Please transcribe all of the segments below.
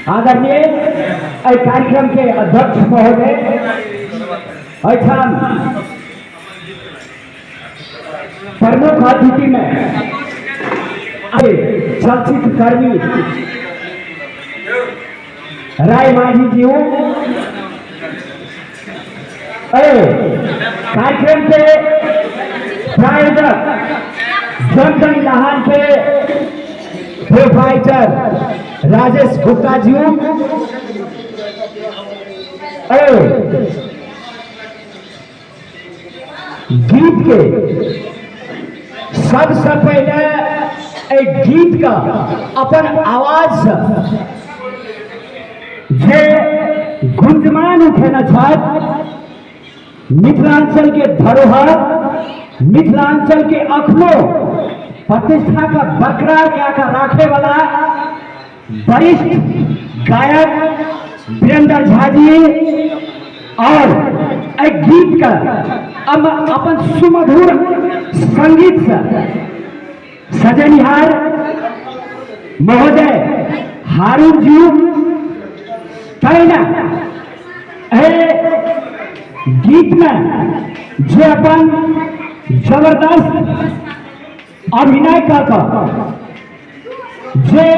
आदरणीय एहि कार्यक्रम के अध्यक्ष महोदय, एहिठाम प्रमुख अतिथि में चलचित्र कर्मी राय माझी जी, कार्यक्रम के प्रायोजक जनधन लहान के प्रोप्राइटर राजेश गुप्ता जी, गीत के सबसे पहले एक गीत का अपन आवाज से जे गुंजमान उठेने छथि, मिथिलांचल के धरोहर, मिथिलांचल के अखनो प्रतिष्ठा का बरकरार कए के राखे वाला वरिष्ठ गायक वीरेंद्र झा जी, और एक गीत का अब अपन सुमधुर संगीत से सजनिहार महोदय हारून जी, तहिना एहि गीत में जे अपन जबरदस्त अभिनय कऽ कऽ जे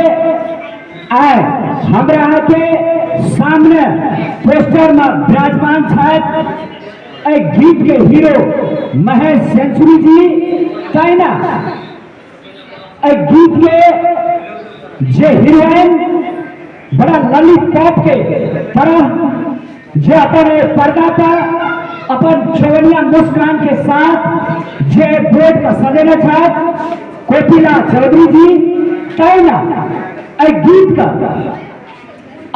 आइ हमरा अहाँके सामने पोस्टर में विराजमान छथि एहि गीत के हीरो महेश सेंचुरी जी, तहिना एहि गीत के जे हीरोइन बड़ा ललित पॉप के तरह जे अपन पर्दा पर अपन चवनिया मुस्कान के साथ जे बोर्ड पर सजेने छथि कोकिला चौधरी जी, तहिना एहि गीत का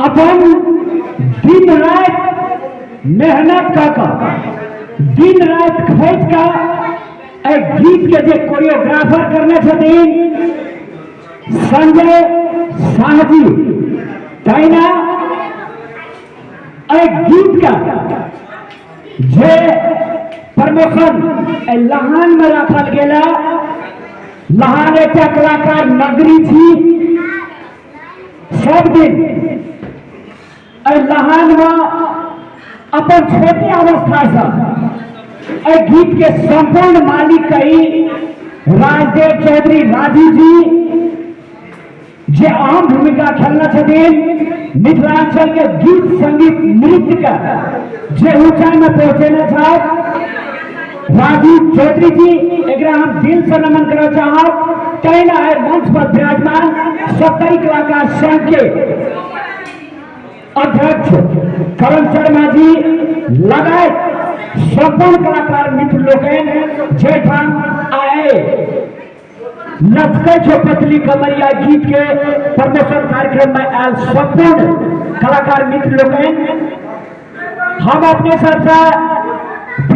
अपन दिन राति मेहनत कऽ कऽ, दिन राति खटि कऽ एहि गीत के जे कोरियोग्राफर करने छथिन संजय शाह जी, तहिना एहि गीत का जे प्रमोशन एहि लहान में राखल गेल है, लहान एकटा कलाकार नगरी छी, सब दिन एहि लहान में अपन छोटे अवस्था से एहि गीत के संपूर्ण मालिक कही राजदेव चौधरी राजू जी, जे अहम भूमिका खेलने छथिन मिथिलांचल के गीत संगीत नृत्य के जे ऊंचाई में पहुंचेने छथि राजू चौधरी जी, एकरा हम दिल से नमन करऽ चाहब। तहिना एहि मंच पर विराजमान सप्तरी कलाकार संघ के अध्यक्ष करण शर्मा जी लगायत संपूर्ण कलाकार मित्र लोकनि जाहिठाम आए लचकै छौ पतली कमरिया गीत के प्रमोशन कार्यक्रम में आयल संपूर्ण कलाकार मित्र लोकनि, हम अपने सबसे